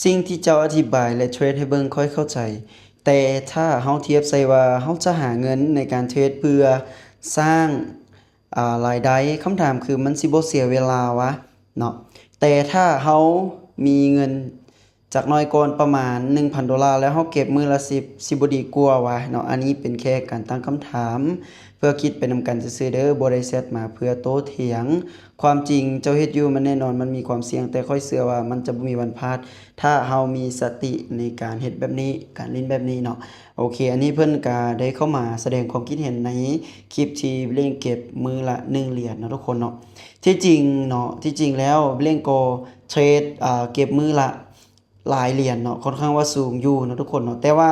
ສິ່ງທີ່ເຈົ້າອະທິບາຍ ແລະ ເທຣດໃຫ້ເບິ່ງ ຂ້ອຍເຂົ້າໃຈ, ແຕ່ຖ້າເຮົາທຽບໃສ່ວ່າເຮົາຈະຫາເງິນໃນການເທຣດເພື່ອສ້າງ ອາ ລາຍໄດ້, ຄຳຖາມຄືມັນຊິບໍ່ເສຍເວລາວະເນາະ? ແຕ່ຖ້າເຮົາມີເງິນຈັກໜ້ອຍກ່ອນປະມານໜຶ່ງພັນໂດລາ ແລ້ວເຮົາເກັບມື້ລະສິບ ຊິບໍ່ດີກວ່າວະເນາະ? ອັນນີ້ເປັນແຄ່ການຕັ້ງຄຳຖາມ ເພື່ອຄິດໄປນຳກັນຊື່ໆເດີ, ບໍ່ໄດ້ແຊັດມາເພື່ອໂຕ້ຖຽງ. ຄວາມຈິງເຈົ້າເຮັດຢູ່ ມັນແນ່ນອນມັນມີຄວາມສ່ຽງ, ແຕ່ຂ້ອຍເຊື່ອວ່າມັນຈະບໍ່ມີວັນພາດ ຖ້າເຮົາມີສະຕິໃນການເຮັດແບບນີ້, ການຫຼິ້ນແບບນີ້ເນາະ. ໂອເຄ, ອັນນີ້ເພິ່ນກະໄດ້ເຂົ້າມາສະແດງຄວາມຄິດເຫັນໃນຄລິບທີ່ເບລງເກັບມື້ລະໜຶ່ງຫຼຽນເນາະທຸກຄົນເນາະ. ທີ່ຈິງເນາະ, ທີ່ຈິງແລ້ວເບລງກໍເທຣດ ອາ ເກັບມື້ລະຫຼາຍຫຼຽນເນາະ, ຄ່ອນຂ້າງວ່າສູງຢູ່ເນາະທຸກຄົນເນາະ. ແຕ່ວ່າ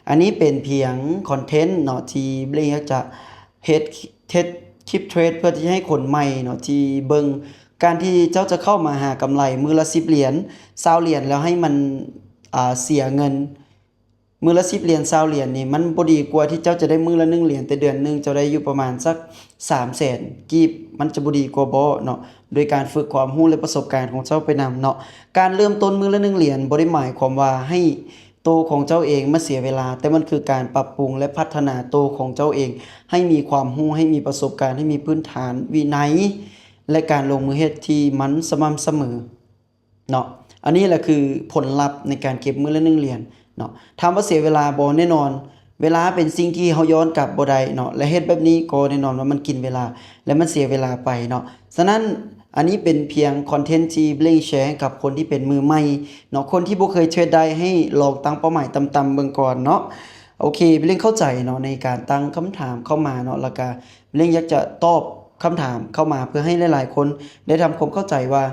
ອັນນີ້ເປັນພຽງຄອນເທັນເນາະ ທີ່ເບລງຢາກຈະເຮັດ ເຮັດຄລິບເທຣດເພື່ອທີ່ໃຫ້ຄົນໃໝ່ເນາະ ທີ່ເບິ່ງ ການທີ່ເຈົ້າຈະເຂົ້າມາຫາກຳໄລມື້ລະສິບຫຼຽນ ຊາວຫຼຽນ ແລ້ວໃຫ້ມັນ ອາ ເສຍເງິນ ມື້ລະສິບຫຼຽນ ຊາວຫຼຽນນີ້ ມັນບໍ່ດີກວ່າທີ່ເຈົ້າຈະໄດ້ມື້ລະໜຶ່ງຫຼຽນ ແຕ່ເດືອນໜຶ່ງເຈົ້າໄດ້ຢູ່ປະມານສັກສາມແສນກີບ ມັນຈະບໍ່ດີກວ່າບໍ່ເນາະ? ໂດຍການຝຶກຄວາມຮູ້ ແລະ ປະສົບການຂອງເຈົ້າໄປນຳເນາະ. ການເລີ່ມຕົ້ນມື້ລະໜຶ່ງຫຼຽນບໍ່ໄດ້ໝາຍຄວາມວ່າໃຫ້ໂຕຂອງເຈົ້າເອງມາເສຍເວລາ, ແຕ່ມັນຄືການປັບປຸງ ແລະ ພັດທະນາໂຕຂອງເຈົ້າເອງ ໃຫ້ມີຄວາມຮູ້, ໃຫ້ມີປະສົບການ, ໃຫ້ມີພື້ນຖານວິໄນ ແລະ ການລົງມືເຮັດທີ່ມັນສະໝ່ຳສະເໝີ. ເນາະ. ອັນນີ້ແຫຼະຄືຜົນລັບໃນການເກັບມື້ລະໜຶ່ງຫຼຽນເນາະ. ຖາມວ່າເສຍເວລາບໍ່? ແນ່ນອນ, ເວລາເປັນສິ່ງທີ່ເຮົາຍ້ອນກັບບໍ່ໄດ້ເນາະ ແລະ ເຮັດແບບນີ້ກໍແນ່ນອນວ່າມັນກິນເວລາ ແລະ ມັນເສຍເວລາໄປເນາະ. ສະນັ້ນ ອັນນີ້ເປັນພຽງຄອນເທັນທີ່ເບລງແຊໃຫ້ກັບຄົນທີ່ເປັນມືໃໝ່ເນາະ, ຄົນທີ່ບໍ່ເຄີຍເທຣດໄດ້ ໃຫ້ລອງຕັ້ງເປົ້າໝາຍຕ່ຳໆເບິ່ງກ່ອນເນາະ. ໂອເຄ, ເບລງເຂົ້າໃຈເນາະ ໃນການຕັ້ງຄຳຖາມເຂົ້າມາເນາະ, ແລ້ວກະເບລງຢາກຈະຕອບຄຳຖາມເຂົ້າມາ ເພື່ອໃຫ້ຫຼາຍໆຄົນໄດ້ທຳຄວາມເຂົ້າໃຈວ່າ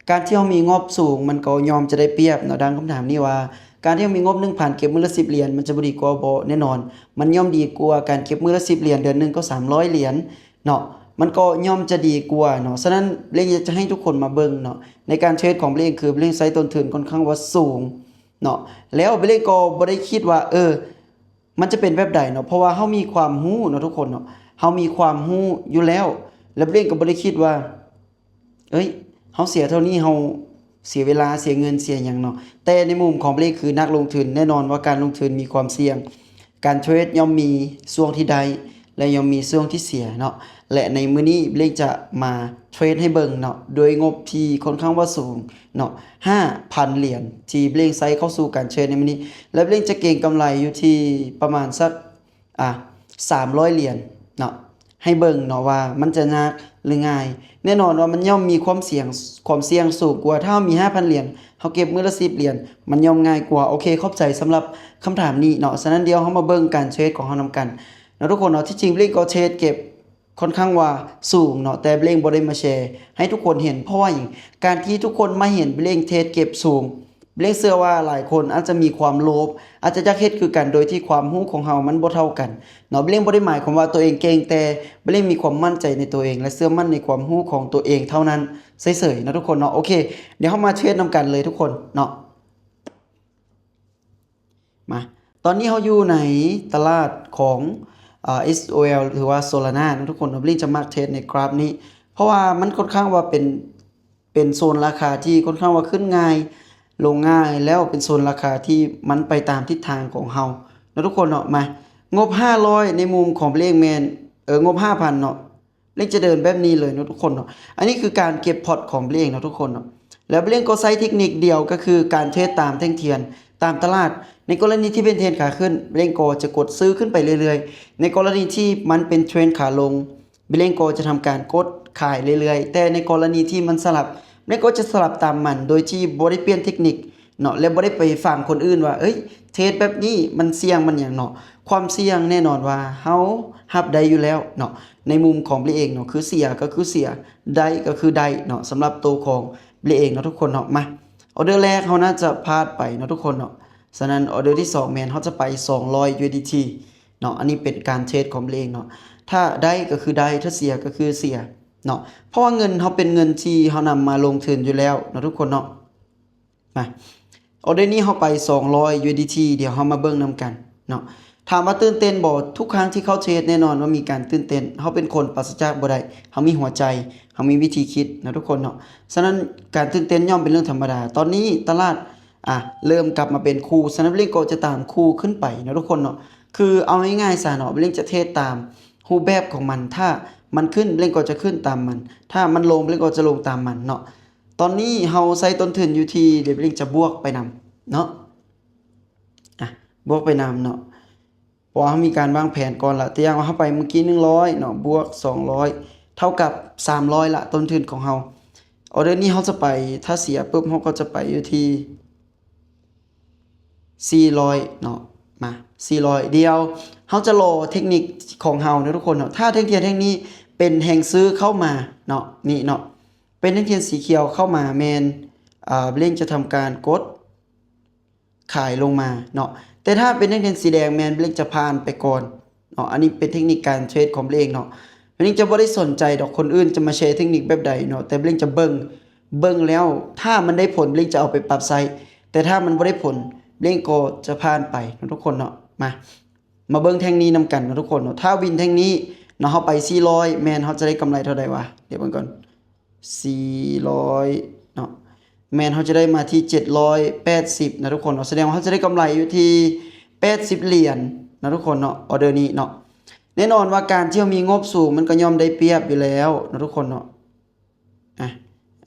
ການທີ່ເຮົາມີງົບສູງ ມັນກໍຍ່ອມຈະໄດ້ປຽບເນາະ. ດັ່ງຄຳຖາມນີ້ວ່າ ການທີ່ເຮົາມີງົບໜຶ່ງພັນ ເກັບມື້ລະສິບຫຼຽນ ມັນຈະບໍ່ດີກວ່າບໍ່? ແນ່ນອນ, ມັນຍ່ອມດີກວ່າການເກັບມື້ລະສິບຫຼຽນ, ເດືອນໜຶ່ງກໍສາມຮ້ອຍຫຼຽນເນາະ, ມັນກໍຍ່ອມຈະດີກວ່າເນາະ. ສະນັ້ນ ເບລງຢາກຈະໃຫ້ທຸກຄົນມາເບິ່ງເນາະ, ໃນການເທຣດຂອງເບລງ ຄືເບລງໃຊ້ຕົ້ນທຶນຄ່ອນຂ້າງວ່າສູງເນາະ, ແລ້ວເບລງກໍບໍ່ໄດ້ຄິດວ່າ ເອີ ມັນຈະເປັນແບບໃດເນາະ, ເພາະວ່າເຮົາມີຄວາມຮູ້ເນາະທຸກຄົນເນາະ, ເຮົາມີຄວາມຮູ້ຢູ່ແລ້ວ, ແລ້ວເບລງກໍບໍ່ໄດ້ຄິດວ່າ ເອີຍ ເຮົາເສຍເທົ່ານີ້ ເຮົາເສຍເວລາ ເສຍເງິນ ເສຍຫຍັງເນາະ. ແຕ່ໃນມຸມຂອງເບລງຄືນັກລົງທຶນ, ແນ່ນອນວ່າການລົງທຶນມີຄວາມສ່ຽງ, ການເທຣດຍ່ອມມີຊ່ວງທີ່ໄດ້ ແລະ ຍ່ອມມີຊ່ວງທີ່ເສຍເນາະ. ແລະ ໃນມື້ນີ້ເບລງຈະມາເທຣດໃຫ້ເບິ່ງເນາະ ດ້ວຍງົບທີ່ຄ່ອນຂ້າງວ່າສູງເນາະ, ຫ້າພັນຫຼຽນ ທີ່ເບລງໃຊ້ເຂົ້າສູ່ການເທຣດໃນມື້ນີ້, ແລະ ເບລງຈະເກັງກຳໄລຢູ່ທີ່ປະມານສັກ ອາ ສາມຮ້ອຍຫຼຽນເນາະ, ໃຫ້ເບິ່ງເນາະວ່າມັນຈະຍາກ ຫຼື ງ່າຍ. ແນ່ນອນວ່າມັນຍ່ອມມີຄວາມສ່ຽງ ຄວາມສ່ຽງສູງກວ່າ. ຖ້າເຮົາມີຫ້າພັນຫຼຽນ ເຮົາເກັບມື້ລະສິບຫຼຽນ ມັນຍ່ອມງ່າຍກວ່າ. ໂອເຄ, ຂອບໃຈສຳລັບຄຳຖາມນີ້ເນາະ. ສະນັ້ນ ດຽວເຮົາມາເບິ່ງການເທຣດຂອງເຮົານຳກັນເນາະທຸກຄົນເນາະ. ທີ່ຈິງເບລງກໍເທຣດເກັບ ຄ່ອນຂ້າງວ່າສູງເນາະ, ແຕ່ເບລງບໍ່ໄດ້ມາແຊໃຫ້ທຸກຄົນເຫັນ. ເພາະວ່າຫຍັງ? ການທີ່ທຸກຄົນມາເຫັນເບລງເທຣດເກັບສູງ, ເບລງເຊື່ອວ່າຫຼາຍຄົນອາດຈະມີຄວາມໂລບ, ອາດຈະຢາກເຮັດຄືກັນ ໂດຍທີ່ຄວາມຮູ້ຂອງເຮົາມັນບໍ່ເທົ່າກັນເນາະ. ເບລງບໍ່ໄດ້ໝາຍຄວາມວ່າຕົວເອງເກັ່ງ, ແຕ່ເບລງມີຄວາມໝັ້ນໃຈໃນຕົວເອງ ແລະ ເຊື່ອໝັ້ນໃນຄວາມຮູ້ຂອງຕົວເອງເທົ່ານັ້ນເສີຍໆເນາະທຸກຄົນເນາະ. ໂອເຄ, ດຽວເຮົາມາເທຣດນຳກັນເລີຍທຸກຄົນເນາະ. ມາ ຕອນນີ້ເຮົາຢູ່ໃນຕະຫຼາດຂອງ ອາ ເອສໂອແອລ ຫຼືວ່າ Solana ເນາະທຸກຄົນເນາະ. ເບລງຈະມັກເທຣດໃນກຣາຟນີ້ ເພາະວ່າມັນຄ່ອນຂ້າງວ່າເປັນ ເປັນໂຊນລາຄາທີ່ຄ່ອນຂ້າງວ່າຂຶ້ນງ່າຍ ລົງງ່າຍ ແລ້ວເປັນໂຊນລາຄາທີ່ມັນໄປຕາມທິດທາງຂອງເຮົາເນາະທຸກຄົນເນາະ. ມາ ງົບຫ້າຮ້ອຍ ໃນມຸມຂອງເບລງແມ່ນ ເອີ ງົບຫ້າພັນເນາະ. ເບລງຈະເດີນແບບນີ້ເລີຍເນາະທຸກຄົນເນາະ. ອັນນີ້ຄືການເກັບພອດຂອງເບລງເນາະທຸກຄົນເນາະ. ແລ້ວເບລງກໍໃຊ້ເທັກນິກດຽວ ກໍຄືການເທຣດຕາມແທ່ງທຽນ ຕາມຕະຫຼາດ. ໃນກໍລະນີທີ່ເປັນເທຣນຂາຂຶ້ນ ເບລງກໍຈະກົດຊື້ຂຶ້ນໄປເລື້ອຍໆ. ໃນກໍລະນີທີ່ມັນເປັນເທຣນຂາລົງ ເບລງກໍຈະທຳການກົດຂາຍເລື້ອຍໆ. ແຕ່ໃນກໍລະນີທີ່ມັນສະຫຼັບ ເບລງກໍຈະສະຫຼັບຕາມມັນ ໂດຍທີ່ບໍ່ໄດ້ປ່ຽນເທັກນິກ ເນາະ ແລະ ບໍ່ໄດ້ໄປຟັງຄົນອື່ນວ່າ ເອີຍ ເທຣດແບບນີ້ມັນສ່ຽງມັນຫຍັງເນາະ. ຄວາມສ່ຽງແນ່ນອນວ່າເຮົາຮັບໄດ້ຢູ່ແລ້ວເນາະ. ໃນມຸມຂອງເບລເອງເນາະ ຄືເສຍກໍຄືເສຍ ໄດ້ກໍຄືໄດ້ເນາະ ສຳລັບໂຕຂອງເບລເອງເນາະທຸກຄົນເນາະ. ມາ ອອເດີແລກເຮົາໜ້າຈະພາດໄປເນາະທຸກຄົນເນາະ. ສະນັ້ນ ອອເດີທີສອງແມ່ນເຮົາຈະໄປສອງຮ້ອຍ USDT ເນາະ. ອັນນີ້ເປັນການເທຣດຂອງເບລເອງເນາະ. ຖ້າໄດ້ກໍຄືໄດ້ ຖ້າເສຍກໍຄືເສຍເນາະ ເພາະວ່າເງິນເຮົາເປັນເງິນທີ່ເຮົານຳມາລົງທຶນຢູ່ແລ້ວເນາະທຸກຄົນເນາະ. ມາ ອອເດີນີ້ເຮົາໄປສອງຮ້ອຍ USDT ດຽວເຮົາມາເບິ່ງນຳກັນເນາະ. ຖາມວ່າຕື່ນເຕັ້ນບໍ່? ທຸກຄັ້ງທີ່ເຂົ້າເທຣດ ແນ່ນອນວ່າມີການຕື່ນເຕັ້ນ. ເຮົາເປັນຄົນປາສະຈາກບໍ່ໄດ້, ເຮົາມີຫົວໃຈ, ເຮົາມີວິທີຄິດເນາະທຸກຄົນເນາະ. ສະນັ້ນ ການຕື່ນເຕັ້ນຍ່ອມເປັນເລື່ອງທຳມະດາ. ຕອນນີ້ຕະຫຼາດ ອ່າ ເລີ່ມກັບມາເປັນຄູ່ ສະນັ້ນເບລງກໍຈະຕາມຄູ່ຂຶ້ນໄປເນາະທຸກຄົນເນາະ. ຄືເອົາງ່າຍໆຊະເນາະ ເບລງຈະເທຣດຕາມຮູບແບບຂອງມັນ ຖ້າມັນຂຶ້ນເບລງກໍຈະຂຶ້ນຕາມມັນ ຖ້າມັນລົງເບລງກໍຈະລົງຕາມມັນເນາະ. ຕອນນີ້ເຮົາໃຊ້ຕົ້ນທຶນຢູ່ທີ່ ດຽວເບລງຈະບວກໄປນຳເນາະ ອ່າ ບວກໄປນຳເນາະ ເພາະວ່າເຮົາມີການວາງແຜນກ່ອນລະ ຕົວຢ່າງວ່າເຮົາໄປມື້ກີ້ໜຶ່ງຮ້ອຍເນາະ ບວກສອງຮ້ອຍ ເທົ່າກັບສາມຮ້ອຍລະ ຕົ້ນທຶນຂອງເຮົາ. ອໍເດີນີ້ເຮົາຈະໄປ ຖ້າເສຍປຶບ ເຮົາກໍຈະໄປຢູ່ທີ່ສີ່ຮ້ອຍເນາະ ມາ ສີ່ຮ້ອຍ ດຽວເຮົາຈະລໍເທັກນິກຂອງເຮົາເນາະທຸກຄົນເນາະ. ຖ້າແທ່ງທຽນແທ່ງນີ້ເປັນແຮງຊື້ເຂົ້າມາເນາະ ນີ້ເນາະ ເປັນແທ່ງທຽນສີຂຽວເຂົ້າມາ ແມ່ນ ອ່າ ເບລງຈະທຳການກົດ ຂາຍລົງມາເນາະ ແຕ່ຖ້າເປັນແທ່ງທຽນສີແດງແມ່ນເບລງຈະຜ່ານໄປກ່ອນເນາະ. ອັນນີ້ເປັນເທັກນິກການເທຣດຂອງເບລງເນາະ. ເບລງຈະບໍ່ໄດ້ສົນໃຈດອກຄົນອື່ນຈະມາແຊເທັກນິກແບບໃດເນາະ ແຕ່ເບລງຈະເບິ່ງ ເບິ່ງແລ້ວຖ້າມັນໄດ້ຜົນເບລງຈະເອົາໄປປັບໃຊ້ ແຕ່ຖ້າມັນບໍ່ໄດ້ຜົນເບລງກໍຈະຜ່ານໄປເນາະທຸກຄົນເນາະ. ມາ ມາເບິ່ງແທ່ງນີ້ນຳກັນເນາະທຸກຄົນເນາະ. ຖ້າວິນແທ່ງນີ້ເນາະ ເຮົາໄປສີ່ຮ້ອຍ ແມ່ນເຮົາຈະໄດ້ກຳໄລເທົ່າໃດວະ? ດຽວເບິ່ງກ່ອນ ສີ່ຮ້ອຍເນາະ ແມ່ນເຮົາຈະໄດ້ມາທີ່ເຈັດຮ້ອຍແປດສິບນະທຸກຄົນເນາະ. ສະແດງວ່າເຮົາຈະໄດ້ກຳໄລຢູ່ທີ່ແປດສິບຫຼຽນນະທຸກຄົນເນາະ ອໍເດີນີ້ເນາະ. ແນ່ນອນວ່າການທີ່ເຮົາມີງົບສູງມັນກໍຍ່ອມໄດ້ປຽບຢູ່ແລ້ວນະທຸກຄົນເນາະ. ອ່ະ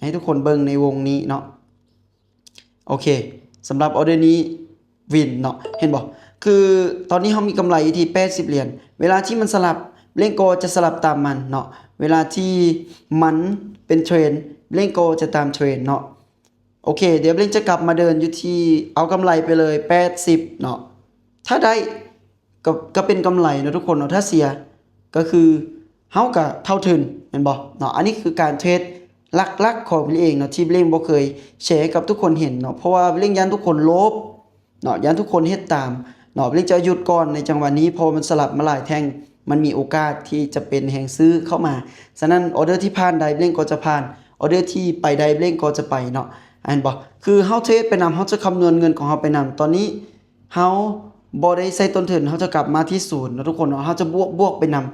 ໃຫ້ທຸກຄົນເບິ່ງໃນວົງນີ້ເນາະ. ໂອເຄ ສຳລັບອໍເດີນີ້ວິນເນາະ ເຫັນບໍ່? ຄືຕອນນີ້ເຮົາມີກຳໄລຢູ່ທີ່ແປດສິບຫຼຽນ ເວລາທີ່ມັນສະຫຼັບເບລງກໍຈະສະຫຼັບຕາມມັນເນາະ ເວລາທີ່ມັນເປັນເທຣນເບລງກໍຈະຕາມເທຣນເນາະ. ໂອເຄ ດຽວເບລງຈະກັບມາເດີນຢູ່ທີ່ ເອົາກຳໄລໄປເລີຍແປດສິບເນາະ. ຖ້າໄດ້ ກໍ ກໍເປັນກຳໄລເນາະທຸກຄົນເນາະ ຖ້າເສຍກໍຄືເຮົາກໍເທົ່າທຶນແມ່ນບໍ່ເນາະ. ອັນນີ້ຄືການເທຣດຫຼັກໆຂອງເບລງເນາະ ທີ່ເບລງບໍ່ເຄີຍແຊໃຫ້ກັບທຸກຄົນເຫັນເນາະ ເພາະວ່າເບລງຢ້ານທຸກຄົນໂລບເນາະ ຢ້ານທຸກຄົນເຮັດຕາມເນາະ. ເບລງຈະຢຸດກ່ອນໃນຈັງຫວະນີ້ ເພາະວ່າມັນສະຫຼັບມາຫຼາຍແທ່ງ ມັນມີໂອກາດທີ່ຈະເປັນແຮງຊື້ເຂົ້າມາ. ສະນັ້ນ ອໍເດີທີ່ຜ່ານໄດ້ເບລງກໍຈະຜ່ານ ອໍເດີທີ່ໄປໄດ້ເບລງກໍຈະໄປເນາະ ເຫັນບໍ່? ຄືເຮົາເທຣດໄປນຳ ເຮົາຈະຄຳນວນເງິນຂອງເຮົາໄປນຳ. ຕອນນີ້ ເຮົາບໍ່ໄດ້ໃຊ້ຕົ້ນທຶນ ເຮົາຈະກັບມາທີ່ສູນເນາະທຸກຄົນເນາະ ເຮົາຈະບວກ ບວກໄປນຳ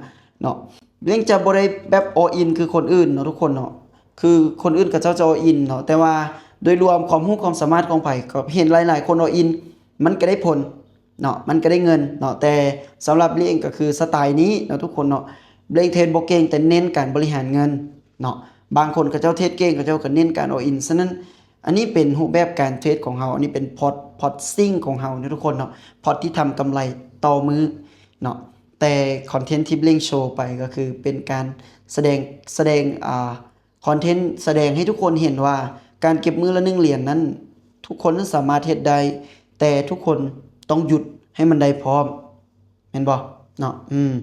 ເນາະ. ເບລງຈະບໍ່ໄດ້ແບບ all in ຄືຄົນອື່ນເນາະທຸກຄົນເນາະ ຄືຄົນອື່ນເຂົາເຈົ້າຈະ all in ເນາະ ແຕ່ວ່າໂດຍລວມຄວາມຮູ້ຄວາມສາມາດຂອງໃຜກໍເຫັນຫຼາຍໆຄົນ all in ມັນກໍໄດ້ຜົນເນາະ ມັນກໍໄດ້ເງິນເນາະ. ແຕ່ສຳລັບເບລງກໍຄືສະໄຕນີ້ເນາະທຸກຄົນເນາະ ເບລງເທຣດບໍ່ເກັ່ງ ແຕ່ເນັ້ນການບໍລິຫານເງິນເນາະ. ບາງຄົນເຂົາເຈົ້າເທຣດເກັ່ງ ເຂົາເຈົ້າກໍເນັ້ນການ all in ສະນັ້ນ ອັນນີ້ເປັນຮູບແບບການເທຣດຂອງເຮົາ ອັນນີ້ເປັນພອດ ພອດຊິງຂອງເຮົາເນາະທຸກຄົນເນາະ ພອດທີ່ທຳກຳໄລຕໍ່ມື້ເນາະ. ແຕ່ຄອນເທັນທີ່ເບລງໂຊໄປກໍຄືເປັນການສະແດງ ສະແດງ ອ່າ ຄອນເທັນສະແດງໃຫ້ທຸກຄົນເຫັນວ່າ ການເກັບມື້ລະໜຶ່ງຫຼຽນນັ້ນ ທຸກຄົນນັ້ນສາມາດເຮັດໄດ້ ແຕ່ທຸກຄົນຕ້ອງຢຸດໃຫ້ມັນໄດ້ພ້ອມ ແມ່ນບໍ່ເນາະ? ອືມ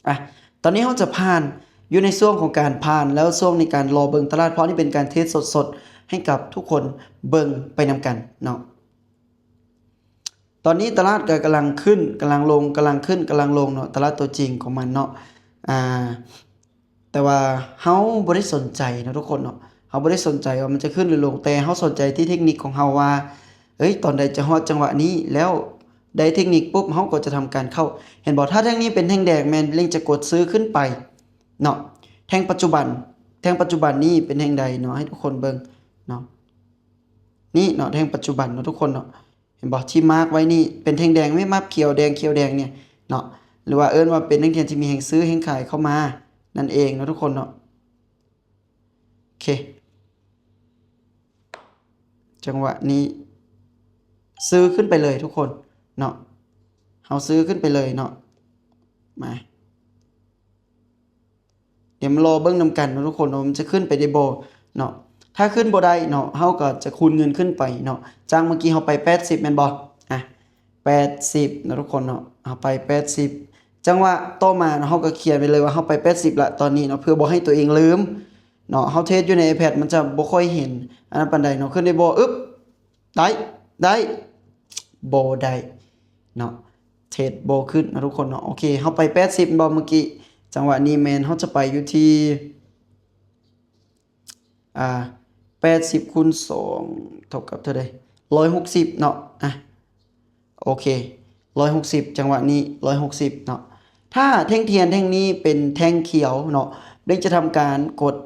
ອ່ະ ຕອນນີ້ເຮົາຈະຜ່ານ ຢູ່ໃນຊ່ວງຂອງການຜ່ານ ແລ້ວຊ່ວງໃນການລໍເບິ່ງຕະຫຼາດ ເພາະນີ້ເປັນການເທຣດສົດໆ ໃຫ້ກັບທຸກຄົນເບິ່ງໄປນຳກັນເນາະ. ຕອນນີ້ຕະຫຼາດກໍກຳລັງຂຶ້ນ ກຳລັງລົງ ກຳລັງຂຶ້ນ ກຳລັງລົງເນາະ ຕະຫຼາດຕົວຈິງຂອງມັນເນາະ. ອ່າ ແຕ່ວ່າເຮົາບໍ່ໄດ້ສົນໃຈເນາະທຸກຄົນເນາະ ເຮົາບໍ່ໄດ້ສົນໃຈວ່າມັນຈະຂຶ້ນຫຼືລົງ ແຕ່ເຮົາສົນໃຈທີ່ເທັກນິກຂອງເຮົາວ່າ ເອີຍ ຕອນໃດຈະຮອດຈັງຫວະນີ້ ແລ້ວ ໄດ້ເທັກນິກປຸບ ເຮົາກໍຈະທຳການເຂົ້າ ເຫັນບໍ່? ຖ້າແທ່ງນີ້ເປັນແທ່ງແດງ ແມ່ນເລັງຈະກົດຊື້ຂຶ້ນໄປເນາະ. ແທ່ງປັດຈຸບັນ ແທ່ງປັດຈຸບັນນີ້ເປັນແທ່ງໃດເນາະ ໃຫ້ທຸກຄົນເບິ່ງເນາະ. ນີ້ເນາະ ແທ່ງປັດຈຸບັນເນາະທຸກຄົນເນາະ ເຫັນບໍ່? ທີ່ມາກໄວ້ນີ້ເປັນແທ່ງແດງ ແມ່ນມາກຂຽວແດງ ຂຽວແດງນີ້ເນາະ ຫຼືວ່າເອີ້ນວ່າເປັນນັກຮຽນທີ່ມີແຮງຊື້ແຮງຂາຍເຂົ້າມານັ້ນເອງເນາະທຸກຄົນເນາະ. ໂອເຄ ຈັງຫວະນີ້ຊື້ຂຶ້ນໄປເລີຍທຸກຄົນເນາະ ເຮົາຊື້ຂຶ້ນໄປເລີຍເນາະ. ມາ ດຽວມາລໍເບິ່ງນຳກັນເນາະທຸກຄົນເນາະ ມັນຈະຂຶ້ນໄປໄດ້ບໍ່ເນາະ. ຖ້າຂຶ້ນບໍ່ໄດ້ເນາະ ເຮົາກໍຈະຄູນເງິນຂຶ້ນໄປເນາະ ຈາກເມື່ອກີ້ເຮົາໄປແປດສິບແມ່ນບໍ່? ອ່ະ ແປດສິບເນາະທຸກຄົນເນາະ ເຮົາໄປແປດສິບ ຈັງຫວະຕໍ່ມາເນາະ ເຮົາກໍຂຽນໄປເລີຍວ່າເຮົາໄປແປດສິບລະຕອນນີ້ເນາະ ເພື່ອບໍ່ໃຫ້ຕົວເອງລືມເນາະ. ເຮົາເທຣດຢູ່ໃນ iPad ມັນຈະບໍ່ຄ່ອຍເຫັນອັນນັ້ນປານໃດເນາະ. ຂຶ້ນໄດ້ບໍ່? ອຶບ ໄດ້ ໄດ້ ບໍ່ໄດ້ເນາະ ເທຣດບໍ່ຂຶ້ນເນາະທຸກຄົນເນາະ. ໂອເຄ ເຮົາໄປແປດສິບແມ່ນບໍ່ເມື່ອກີ້? ຈັງຫວະນີ້ແມ່ນເຮົາຈະໄປຢູ່ທີ່ ອ່າ ແປດສິບຄູນສອງເທົ່າກັບເທົ່າໃດ? ຮ້ອຍຫົກສິບເນາະ. ອ່ະ ໂອເຄ ຮ້ອຍຫົກສິບ ຈັງຫວະນີ້ຮ້ອຍຫົກສິບເນາະ. ຖ້າແທ່ງທຽນແທ່ງນີ້ເປັນແທ່ງຂຽວເນາະ ເລັງຈະທຳການກົດ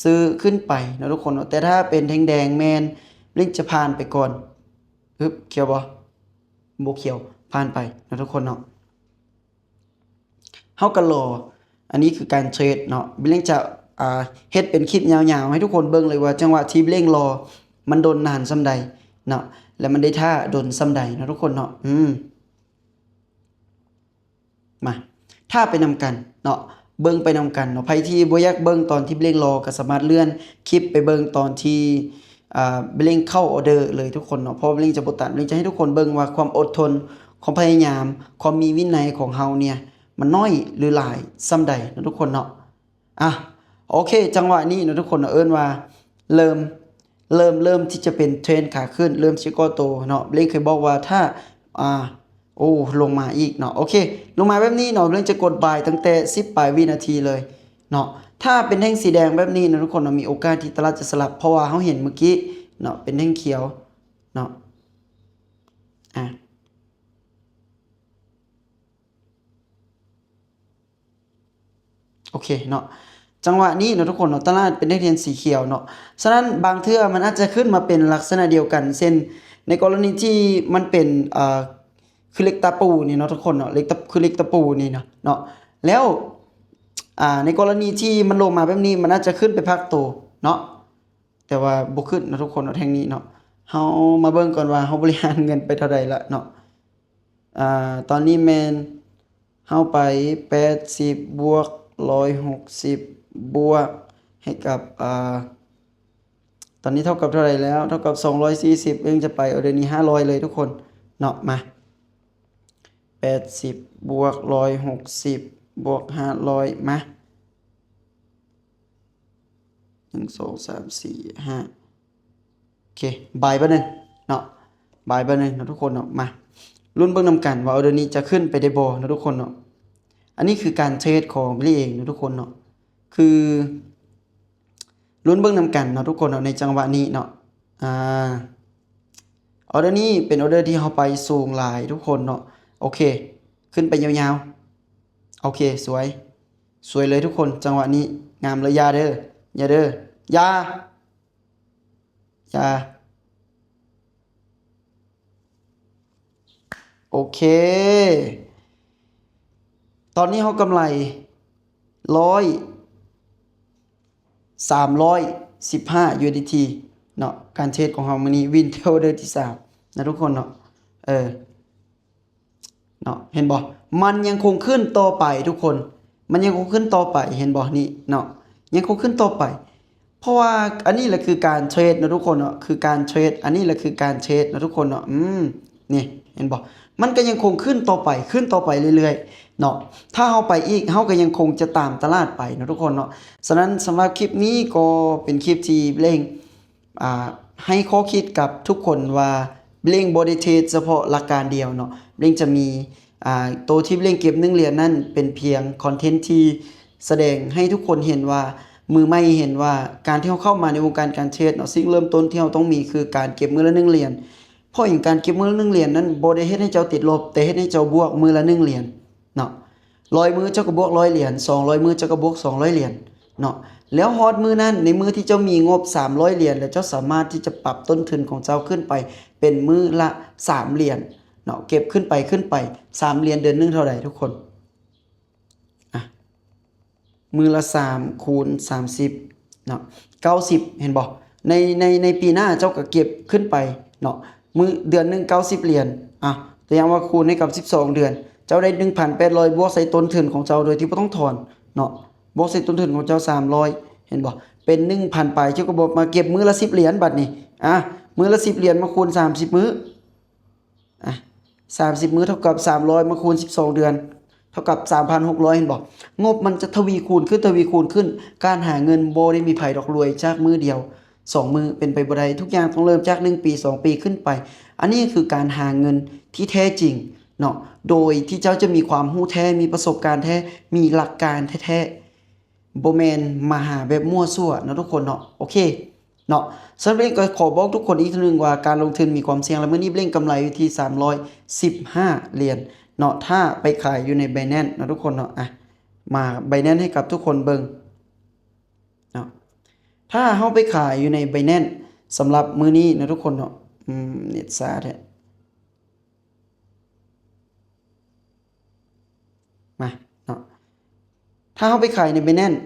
ຊື້ຂຶ້ນໄປເນາະທຸກຄົນເນາະ ແຕ່ຖ້າເປັນແທ່ງແດງແມ່ນເລັງຈະຜ່ານໄປກ່ອນ ອຶບ ຂຽວບໍ່? ບໍ່ຂຽວ ຜ່ານໄປເນາະທຸກຄົນເນາະ. ເຮົາກໍລໍ ອັນນີ້ຄືການເທຣດເນາະ. ບິລເອງຈະ ອ່າ ເຮັດເປັນຄລິບຍາວໆ ໃຫ້ທຸກຄົນເບິ່ງເລີຍວ່າ ຈັງຫວະທີ່ບິລເອງລໍ ມັນດົນນານສ່ຳໃດເນາະ ແລະ ມັນໄດ້ຖ້າດົນສ່ຳໃດເນາະທຸກຄົນເນາະ. ອືມ ມາ ຖ້າໄປນຳກັນເນາະ ເບິ່ງໄປນຳກັນເນາະ. ໃຜທີ່ບໍ່ຢາກເບິ່ງຕອນທີ່ເລັ່ງລໍ ກໍສາມາດເລື່ອນຄລິບໄປເບິ່ງຕອນທີ່ ອ່າ ເລັ່ງເຂົ້າອໍເດີເລີຍທຸກຄົນເນາະ, ເພາະວ່າເລັ່ງຈະບໍ່ຕັດ, ເລັ່ງຈະໃຫ້ທຸກຄົນເບິ່ງວ່າຄວາມອົດທົນ, ຄວາມພະຍາຍາມ, ຄວາມມີວິໄນຂອງເຮົາເນ່ຍ ມັນໜ້ອຍຫຼືຫຼາຍສ່ຳໃດເນາະທຸກຄົນເນາະ. ອ່ະ ໂອເຄ ຈັງຫວະນີ້ເນາະທຸກຄົນເນາະ ເອີ້ນວ່າເລີ່ມ ເລີ່ມ ເລີ່ມທີ່ຈະເປັນເທຣນຂາຂຶ້ນ, ເລີ່ມທີ່ຈະກໍ່ໂຕເນາະ. ເລັ່ງເຄີຍບອກວ່າຖ້າ ອ່າ ໂອ້ ລົງມາອີກເນາະ. ໂອເຄ ລົງມາແບບນີ້ເນາະ, ເລັ່ງຈະກົດບາຍຕັ້ງແຕ່ສິບປາຍວິນາທີເລີຍເນາະ. ຖ້າເປັນແທ່ງສີແດງແບບນີ້ເນາະທຸກຄົນເນາະ, ມີໂອກາດທີ່ຕະຫຼາດຈະສະຫຼັບ ເພາະວ່າເຮົາເຫັນມື້ກີ້ເນາະ ເປັນແທ່ງຂຽວເນາະ. ອ່າ ໂອເຄເນາະ, ຈັງຫວະນີ້ເນາະທຸກຄົນເນາະ ຕະຫຼາດເປັນແທ່ງທຽນສີຂຽວເນາະ. ສະນັ້ນບາງເທື່ອມັນອາດຈະຂຶ້ນມາເປັນລັກສະນະດຽວກັນ ເຊັ່ນ ໃນກໍລະນີທີ່ມັນເປັນ ເອີ ຄືເຫຼັກຕະປູນີ້ເນາະທຸກຄົນເນາະ, ເຫຼັກຕະ ຄືເຫຼັກຕະປູນີ້ເນາະ ເນາະ. ແລ້ວ ອ່າ ໃນກໍລະນີທີ່ມັນລົງມາແບບນີ້ ມັນອາດຈະຂຶ້ນໄປພັກໂຕເນາະ, ແຕ່ວ່າບໍ່ຂຶ້ນເນາະທຸກຄົນເນາະ ແທ່ງນີ້ເນາະ. ເຮົາມາເບິ່ງກ່ອນວ່າເຮົາບໍລິຫານເງິນໄປເທົ່າໃດລະເນາະ. ອ່າ ຕອນນີ້ແມ່ນເຮົາໄປແປດສິບບວກຮ້ອຍຫົກສິບບວກໃຫ້ກັບ ອ່າ ຕອນນີ້ເທົ່າກັບເທົ່າໃດແລ້ວ? ເທົ່າກັບສອງຮ້ອຍສີ່ສິບ. ເອີ ຈະໄປເອົາດຽວນີ້ຫ້າຮ້ອຍເລີຍທຸກຄົນເນາະ. ມາ ແປດສິບບວກຮ້ອຍຫົກສິບບວກຫ້າຮ້ອຍ ມາ ໜຶ່ງ ສອງ ສາມ ສີ່ ຫ້າ ໂອເຄ ບາຍບາດໜຶ່ງເນາະ, ບາຍບາດໜຶ່ງເນາະທຸກຄົນເນາະ. ມາລຸ້ນເບິ່ງນຳກັນວ່າອໍເດີນີ້ຈະຂຶ້ນໄປໄດ້ບໍ່ເນາະທຸກຄົນເນາະ. ອັນນີ້ຄືການເທຣດຂອງບິລເອງເນາະທຸກຄົນເນາະ, ຄືລຸ້ນເບິ່ງນຳກັນເນາະທຸກຄົນເນາະ ໃນຈັງຫວະນີ້ເນາະ. ອ່າ ອໍເດີນີ້ເປັນອໍເດີທີ່ເຮົາໄປສູງຫຼາຍທຸກຄົນເນາະ. ໂອເຄ ຂຶ້ນໄປຍາວໆ. ໂອເຄ ສວຍ ສວຍເລີຍທຸກຄົນ ຈັງຫວະນີ້ງາມເລີຍ. ຢ່າເດີ ຢ່າເດີ ຢ່າ ຢ່າ ໂອເຄ ຕອນນີ້ເຮົາກຳໄລຮ້ອຍ ສາມຮ້ອຍສິບຫ້າ ຢູເອສດີທີເນາະ. ການເທຣດຂອງເຮົາມື້ນີ້ວິນເທົ່າເດີທີສາມນະທຸກຄົນເນາະ. ເອີ ເນາະ ເຫັນບໍ່? ມັນຍັງຄົງຂຶ້ນຕໍ່ໄປທຸກຄົນ, ມັນຍັງຄົງຂຶ້ນຕໍ່ໄປ ເຫັນບໍ່? ນີ້ເນາະ ຍັງຄົງຂຶ້ນຕໍ່ໄປ. ເພາະວ່າອັນນີ້ແຫຼະຄືການເທຣດເນາະທຸກຄົນເນາະ, ຄືການເທຣດ, ອັນນີ້ແຫຼະຄືການເທຣດເນາະທຸກຄົນເນາະ. ອືມ ນີ້ ເຫັນບໍ່? ມັນກໍຍັງຄົງຂຶ້ນຕໍ່ໄປ ຂຶ້ນຕໍ່ໄປເລື້ອຍໆເນາະ. ຖ້າເຮົາໄປອີກ ເຮົາກໍຍັງຄົງຈະຕາມຕະຫຼາດໄປເນາະທຸກຄົນເນາະ. ສະນັ້ນສຳລັບຄລິບນີ້ກໍເປັນຄລິບທີ່ເລັ່ງ ອ່າ ໃຫ້ຂໍ້ຄິດກັບທຸກຄົນວ່າເລັ່ງບໍ່ໄດ້ເທຣດສະເພາະຫຼັກການດຽວເນາະ. ເລັ່ງຈະມີ ອ່າ ໂຕທີ່ເລັ່ງເກັບໜຶ່ງຫຼຽນນັ້ນ ເປັນພຽງຄອນເທັນທີ່ສະແດງໃຫ້ທຸກຄົນເຫັນວ່າ ມືໃໝ່ເຫັນວ່າ ການທີ່ເຮົາເຂົ້າມາໃນວົງການການເທຣດເນາະ, ສິ່ງເລີ່ມຕົ້ນທີ່ເຮົາຕ້ອງມີຄືການເກັບມື້ລະໜຶ່ງຫຼຽນ. ເພາະຫຍັງ? ການເກັບມື້ລະໜຶ່ງຫຼຽນນັ້ນ ບໍ່ໄດ້ເຮັດໃຫ້ເຈົ້າຕິດລົບ, ແຕ່ເຮັດໃຫ້ເຈົ້າບວກມື້ລະໜຶ່ງຫຼຽນເນາະ. ຮ້ອຍມື້ເຈົ້າກໍບວກຮ້ອຍຫຼຽນ, ສອງຮ້ອຍມື້ເຈົ້າກໍບວກສອງຮ້ອຍຫຼຽນເນາະ. ແລ້ວຮອດມື້ນັ້ນ ໃນມື້ທີ່ເຈົ້າມີງົບສາມຮ້ອຍຫຼຽນ ແລ້ວເຈົ້າສາມາດທີ່ຈະປັບຕົ້ນທຶນຂອງເຈົ້າຂຶ້ນໄປເປັນມື້ລະສາມຫຼຽນເນາະ, ເກັບຂຶ້ນໄປ ຂຶ້ນໄປ ສາມຫຼຽນ ເດືອນໜຶ່ງເທົ່າໃດທຸກຄົນ? ອ່ະ ມື້ລະສາມຄູນສາມສິບເນາະ ເກົ້າສິບ ເຫັນບໍ່? ໃນ ໃນ ໃນປີໜ້າເຈົ້າກໍເກັບຂຶ້ນໄປເນາະ, ມື້ ເດືອນໜຶ່ງເກົ້າສິບຫຼຽນ. ອ່ະ ຕົວຢ່າງວ່າຄູນໃຫ້ກັບສິບສອງເດືອນ ເຈົ້າໄດ້ໜຶ່ງພັນແປດຮ້ອຍ ບວກໃສ່ຕົ້ນທຶນຂອງເຈົ້າໂດຍທີ່ບໍ່ຕ້ອງຖອນເນາະ, ບວກໃສ່ຕົ້ນທຶນຂອງເຈົ້າສາມຮ້ອຍ ເຫັນບໍ່? ເປັນໜຶ່ງພັນປາຍ ເຈົ້າກໍບວກມາເກັບມື້ລະສິບຫຼຽນ. ບັດນີ້ ອ່ະ ມື້ລະສິບຫຼຽນມາຄູນສາມສິບມື້ ອ່ະ ສາມສິບມື້ເທົ່າກັບສາມຮ້ອຍມາຄູນສິບສອງເດືອນ ເທົ່າກັບສາມພັນຫົກຮ້ອຍ ເຫັນບໍ່? ງົບມັນຈະທະວີຄູນຂຶ້ນ ທະວີຄູນຂຶ້ນ. ການຫາເງິນບໍ່ໄດ້ມີໃຜດອກລວຍຈາກມື້ດຽວສອງມື້ ເປັນໄປບໍ່ໄດ້. ທຸກຢ່າງຕ້ອງເລີ່ມຈາກໜຶ່ງປີ ສອງປີຂຶ້ນໄປ. ອັນນີ້ຄືການຫາເງິນທີ່ແທ້ຈິງເນາະ, ໂດຍທີ່ເຈົ້າຈະມີຄວາມຮູ້ແທ້ ມີປະສົບການແທ້ ມີຫຼັກການແທ້ໆ. ບໍ່ແມ່ນມາຫາແບບມົ້ວຊົ່ວເນາະທຸກຄົນເນາະ. ໂອເຄເນາະ, ສະນັ້ນເອງກໍຂໍບອກທຸກຄົນອີກເທື່ອໜຶ່ງວ່າ ການລົງທຶນມີຄວາມສ່ຽງ ແລະ ມື້ນີ້ເອງກຳໄລຢູ່ທີ່ສາມຮ້ອຍສິບຫ້າຫຼຽນເນາະ, ຖ້າໄປຂາຍຢູ່ໃນ Binance ເນາະທຸກຄົນເນາະ. ອ່ະ ມາ Binance ໃຫ້ກັບທຸກຄົນເບິ່ງເນາະ, ຖ້າເຮົາໄປຂາຍຢູ່ໃນ Binance ສຳລັບມື້ນີ້ເນາະທຸກຄົນເນາະ, ອືມ ເນັດຊ້າແທ້. ມາເນາະ ຖ້າເຮົາໄປຂາຍໃນ Binance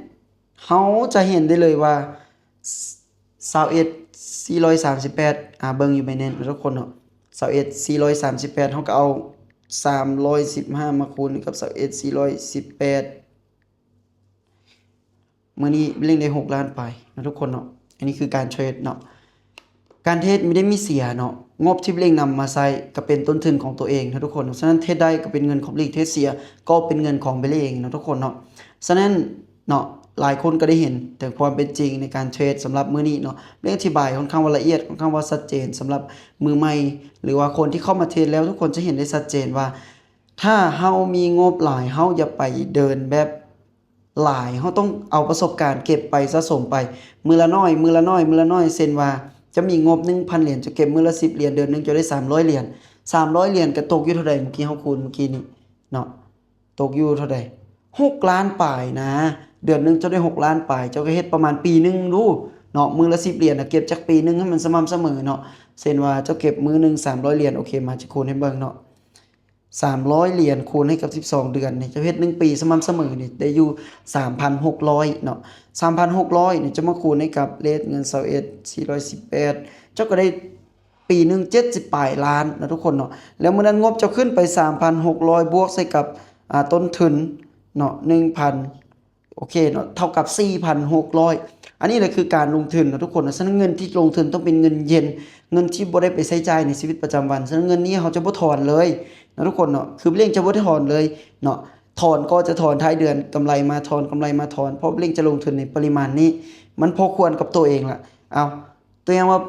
ເຮົາຈະເຫັນໄດ້ເລີຍວ່າ ຊາວເອັດ ສີ່ຮ້ອຍສາມສິບແປດ ອາ ເບິ່ງຢູ່ Binance ເນາະທຸກຄົນເນາະ ຊາວເອັດ ສີ່ຮ້ອຍສາມສິບແປດ ເຮົາກໍເອົາ ສາມຮ້ອຍສິບຫ້າ ມາຄູນກັບ ຊາວເອັດ ສີ່ຮ້ອຍສິບແປດ ມື້ນີ້ເຫຼັ້ງໄດ້ຫົກລ້ານປາຍເນາະທຸກຄົນເນາະ. ອັນນີ້ຄືການເທຣດເນາະ ການເທຣດບໍ່ໄດ້ມີເສຍເນາະ ງົບທີ່ເຫຼັ້ງນຳມາໃຊ້ກໍເປັນຕົ້ນທຶນຂອງຕົວເອງເນາະທຸກຄົນ. ສະນັ້ນເທຣດໄດ້ກໍເປັນເງິນຂອງເຫຼັ້ງ ເທຣດເສຍກໍເປັນເງິນຂອງເຫຼັ້ງເອງເນາະທຸກຄົນເນາະ. ສະນັ້ນເນາະ ຫຼາຍຄົນກໍໄດ້ເຫັນເຖິງຄວາມເປັນຈິງໃນການເທຣດສຳລັບມື້ນີ້ເນາະ. ເຫຼັ້ງອະທິບາຍຄ່ອນຂ້າງວ່າລະອຽດ ຄ່ອນຂ້າງວ່າຊັດເຈນ ສຳລັບມືໃໝ່ ຫຼືວ່າຄົນທີ່ເຂົ້າມາເທຣດແລ້ວ ທຸກຄົນຈະເຫັນໄດ້ຊັດເຈນວ່າ ຖ້າເຮົາມີງົບຫຼາຍ ເຮົາຢ່າໄປເດີນແບບຫຼາຍ ເຮົາຕ້ອງເອົາປະສົບການເກັບໄປ ສະສົມໄປ ມື້ລະໜ້ອຍ ມື້ລະໜ້ອຍ ມື້ລະໜ້ອຍ. ເຊັ່ນວ່າ ເຈົ້າມີງົບໜຶ່ງພັນຫຼຽນ ເຈົ້າເກັບມື້ລະສິບຫຼຽນ ເດືອນໜຶ່ງເຈົ້າໄດ້ສາມຮ້ອຍຫຼຽນ ສາມຮ້ອຍຫຼຽນກໍຕົກຢູ່ເທົ່າໃດ? ເມື່ອກີ້ເຮົາຄູນເມື່ອກີ້ນີ້ເນາະ ຕົກຢູ່ເທົ່າໃດ? ຫົກລ້ານປາຍນະ. ເດືອນໜຶ່ງເຈົ້າໄດ້ຫົກລ້ານປາຍ ເຈົ້າກໍເຮັດປະມານປີໜຶ່ງດູເນາະ ມື້ລະສິບຫຼຽນນະ ເກັບຈັກປີໜຶ່ງໃຫ້ມັນສະໝ່ຳສະເໝີເນາະ. ເຊັ່ນວ່າ ເຈົ້າເກັບມື້ໜຶ່ງສາມຮ້ອຍຫຼຽນ ໂອເຄ ມາ ຈະຄູນໃຫ້ເບິ່ງເນາະ. ສາມຮ້ອຍຫຼຽນຄູນໃຫ້ກັບສິບສອງເດືອນນີ້ ເຈົ້າເຮັດໜຶ່ງປີສະໝ່ຳສະເໝີນີ້ ໄດ້ຢູ່ສາມພັນຫົກຮ້ອຍເນາະ. ສາມພັນຫົກຮ້ອຍນີ້ ເຈົ້າມາຄູນໃຫ້ກັບເລດເງິນຊາວເອັດ ສີ່ຮ້ອຍສິບແປດ ເຈົ້າກໍໄດ້ປີໜຶ່ງເຈັດສິບປາຍລ້ານເນາະທຸກຄົນເນາະ. ແລ້ວມື້ນັ້ນງົບເຈົ້າຂຶ້ນໄປສາມພັນຫົກຮ້ອຍ ບວກໃສ່ກັບ ອາ ຕົ້ນທຶນເນາະ ໜຶ່ງພັນ ໂອເຄເນາະ ເທົ່າກັບສີ່ພັນຫົກຮ້ອຍ. ອັນນີ້ແຫຼະຄືການລົງທຶນເນາະທຸກຄົນເນາະ. ສະນັ້ນເງິນທີ່ລົງທຶນຕ້ອງເປັນເງິນເຢັນ ເງິນທີ່ບໍ່ໄດ້ໄປໃຊ້ຈ່າຍໃນຊີວິດປະຈຳວັນ. ສະນັ້ນເງິນນີ້ເຮົາຈະບໍ່ຖອນເລີຍເນາະທຸກຄົນເນາະ ຄືເຫຼັ້ງຈະບໍ່ໄດ້ຖອນເລີຍເນາະ. ຖອນກໍຈະຖອນທ້າຍເດືອນ ກຳໄລມາຖອນ ກຳໄລມາຖອນ ເພາະເຫຼັ້ງຈະລົງທຶນໃນປະລິມານນີ້ ມັນພໍຄວນກັບຕົວເອງລະ. ເອົາ ຕົວຢ່າງວ່າ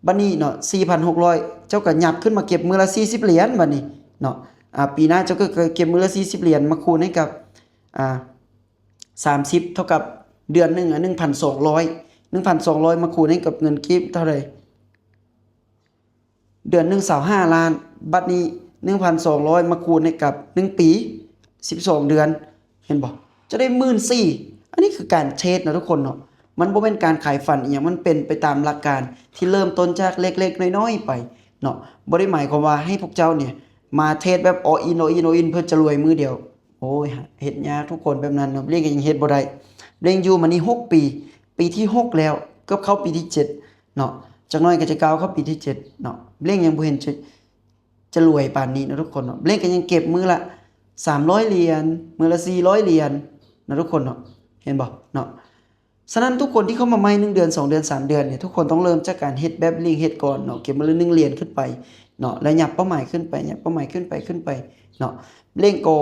ບັດນີ້ເນາະ ສີ່ພັນຫົກຮ້ອຍ ເຈົ້າກໍຫຍັບຂຶ້ນມາເກັບມື້ລະສີ່ສິບຫຼຽນບັດນີ້ເນາະ. ອາ ປີໜ້າເຈົ້າກໍເກັບມື້ລະສີ່ສິບຫຼຽນ ມາຄູນໃຫ້ກັບ ອາ ສາມສິບ ເທົ່າກັບເດືອນໜຶ່ງ ໜຶ່ງພັນສອງຮ້ອຍ ໜຶ່ງພັນສອງຮ້ອຍ ມາຄູນໃຫ້ກັບເງິນກີບເທົ່າໃດ? ເດືອນໜຶ່ງ ຊາວຫ້າລ້ານ. ບັດນີ້ ໜຶ່ງພັນສອງຮ້ອຍ ມາຄູນໃຫ້ກັບໜຶ່ງປີ ສິບສອງເດືອນ ເຫັນບໍ່? ຈະໄດ້ໝື່ນສີ່. ອັນນີ້ຄືການເທຣດເນາະທຸກຄົນເນາະ ມັນບໍ່ແມ່ນການຂາຍຝັນອີ່ຫຍັງ ມັນເປັນໄປຕາມຫຼັກການທີ່ເລີ່ມຕົ້ນຈາກເລັກໆນ້ອຍໆໄປເນາະ. ບໍ່ໄດ້ໝາຍຄວາມວ່າໃຫ້ພວກເຈົ້ານີ້ມາເທຣດແບບ all in all in all in ເພື່ອຈະລວຍມື້ດຽວ. ໂອ້ຍ ເຮັດຍາກທຸກຄົນແບບນັ້ນເນາະ. ເຫຼັ້ງກໍຍັງເຮັດບໍ່ໄດ້ ເຫຼັ້ງຢູ່ມານີ້ຫົກປີ ປີທີຫົກແລ້ວ ເກືອບເຂົ້າປີທີເຈັດເນາະ. ຈັກໜ້ອຍກໍຈະກ້າວເຂົ້າປີທີເຈັດເນາະ. ເຫຼັ້ງຍັງບໍ່ເຫັນຈະ ຈະລວຍປານນີ້ເນາະທຸກຄົນເນາະ. ເຫຼັ້ງກໍຍັງເກັບມື້ລະສາມຮ້ອຍຫຼຽນ ມື້ລະສີ່ຮ້ອຍຫຼຽນເນາະທຸກຄົນເນາະ ເຫັນບໍ່ເນາະ? ສະນັ້ນທຸກຄົນທີ່ເຂົ້າມາໃໝ່ ໜຶ່ງເດືອນ ສອງເດືອນ ສາມເດືອນນີ້ ທຸກຄົນຕ້ອງເລີ່ມຈາກການເຮັດແບບເຫຼັ້ງເຮັດກ່ອນເນາະ ເກັບມື້ລະໜຶ່ງຫຼຽນຂຶ້ນໄປເນາະ ແລະ ຫຍັບເປົ້າໝາຍຂຶ້ນໄປ ຫຍັບເປົ້າໝາຍຂຶ້ນໄປ ຂຶ້ນໄປເນາະ. ເຫຼັ້ງກໍ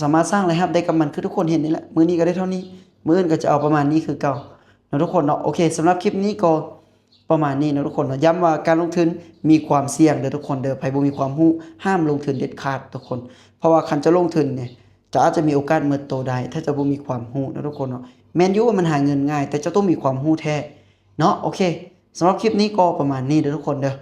ສາມາດສ້າງລາຍຮັບໄດ້ກັບມັນ ຄືທຸກຄົນເຫັນນີ້ແຫຼະ ມື້ນີ້ກໍໄດ້ເທົ່ານີ້ ມື້ອື່ນກໍຈະເອົາປະມານນີ້ຄືເກົ່າເນາະທຸກຄົນເນາະ. ໂອເຄ ສຳລັບຄລິບນີ້ກໍ ປະມານນີ້ເນາະທຸກຄົນເນາະ. ຢ້ຳວ່າການລົງທຶນມີຄວາມສ່ຽງເດີທຸກຄົນເດີ ໃຜບໍ່ມີຄວາມຮູ້ຫ້າມລົງທຶນເດັດຂາດທຸກຄົນ ເພາະວ່າຄັນເຈົ້າລົງທຶນນີ້ ເຈົ້າອາດຈະມີໂອກາດໝົດໂຕໄດ້ ຖ້າເຈົ້າບໍ່ມີຄວາມຮູ້ເນາະທຸກຄົນເນາະ. ແມ່ນຢູ່ວ່າມັນຫາເງິນງ່າຍ ແຕ່ເຈົ້າຕ້ອງມີຄວາມຮູ້ແທ້ເນາະ. ໂອເຄ ສຳລັບຄລິບນີ້ກໍປະມານນີ້ເດີທຸກຄົນເດີ.